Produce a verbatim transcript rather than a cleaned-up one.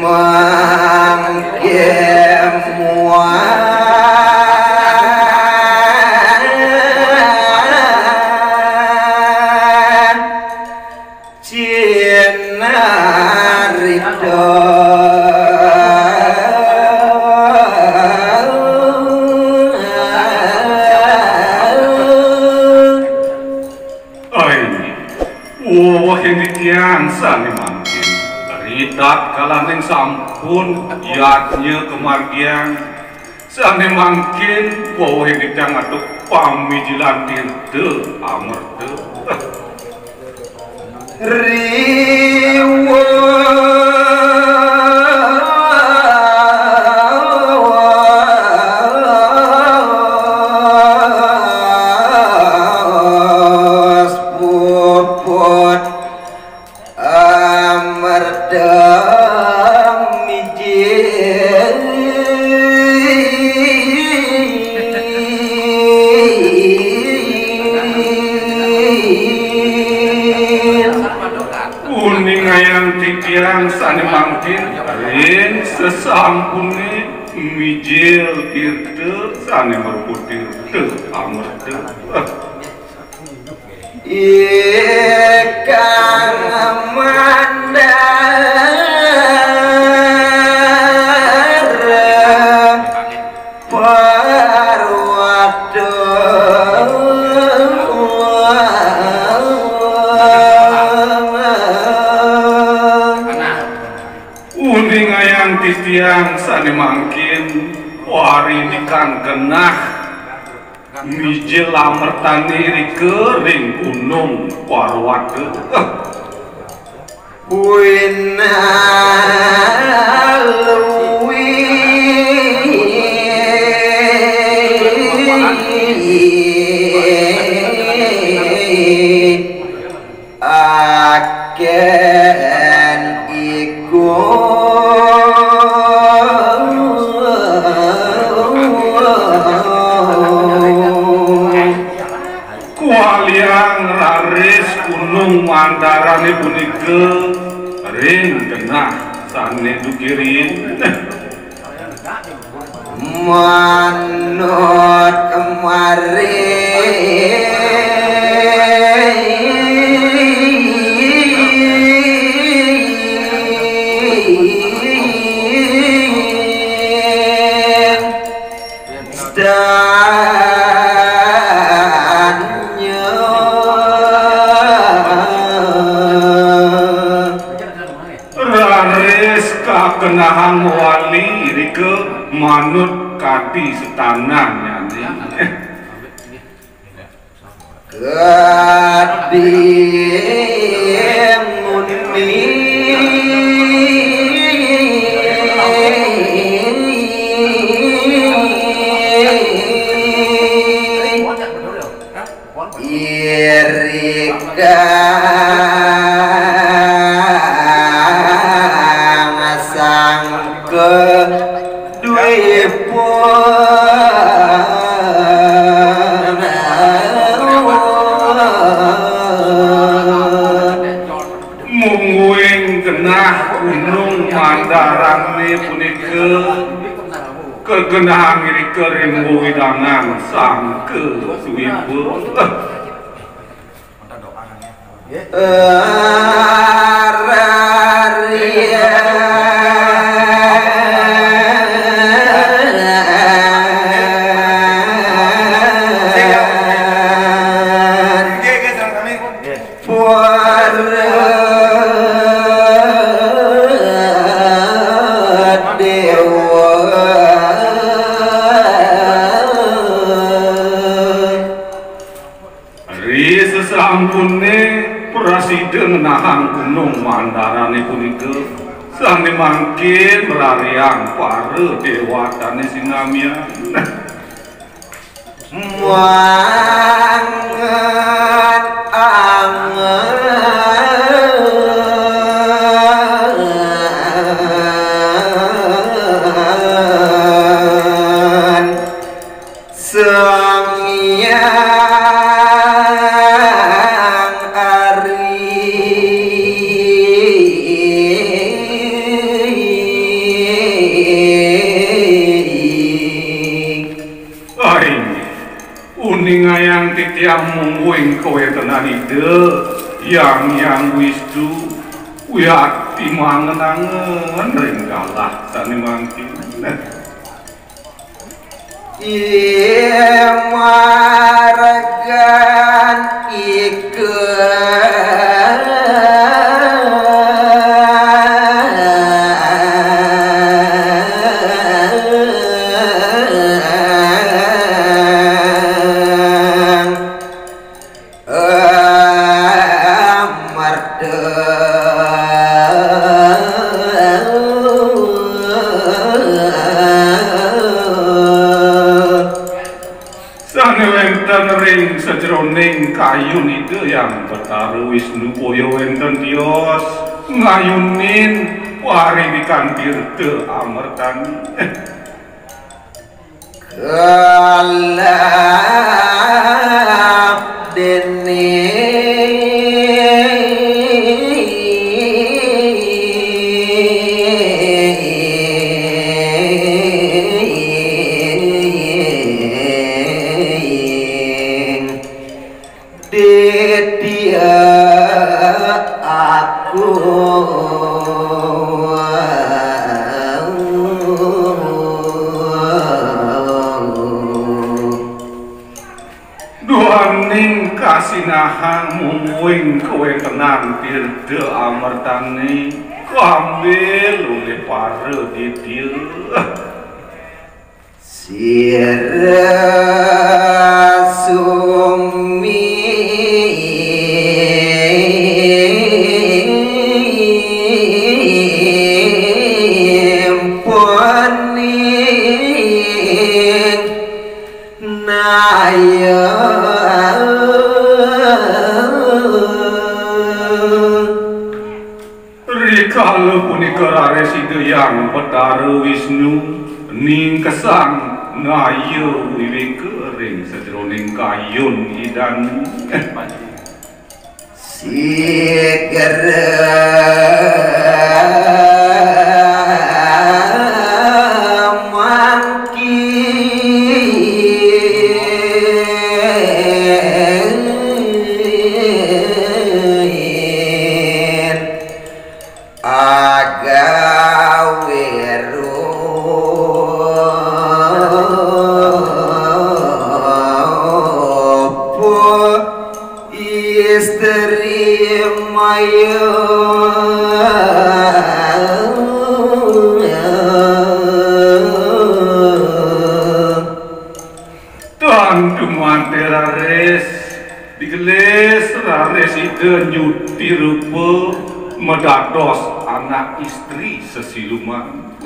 Mangke muah cinarita. Ai, wewehing titiang sane mangkin, ri tatkalaning sampun yadnya kamargiang, sane mangkin wewehing titiang antuk pamijilan tirta amerta. Riwes puput amerta mijil. Kuningayang titiang sane mangkin ring sesampune mijil tirta sane marupa tirta amerta. Ikang mandar parwata. Uningayang titiang sane mangkin, parindikan genah mijil amertane rika ring Gunung Parwata. Buina lui aken iku. Kualiang raris Gunung Mandarane punika ring genah sane dugi riin. Manut kemari. Danya. Raris kakenahang wali rika manut kadi setanannyane. Kadi muni. Irika sangka dwipun. Mungguing genah Gunung Mandarane punika kagenahang irika ring wewidangan Sangka Dwipa. Para dewa. Ri sesampune prasida ngenahang Gunung Mandarane punika, sane mangkin mrariang para dewatane sinamian. Mangan angan Sang Hyang Ari. Ida Hyang Hyang Wistu wiakti mangen-angen ring galah sane mangkin. Imargan ika Amarta. Sane wenten ring sajeroning kayun Ida Hyang Betara Wisnu boya wenten tios ngayunin pariwikan tirta amertani. Kalap dening Ditya aku. Duaning kasinahang mungguing kawentenan tirta amertane, kambil olih para ditya. Sira sumi puning naya. Rikala punika raris Ida Hyang Betara Wisnu ningkesang naya wiwika ring sajeroning kayun Idane. Sigra mangkin. Agawe rupa istri maya. Tan dumatir raris, digelis raris Ida nyuti rupa madados anak istri sesiluman.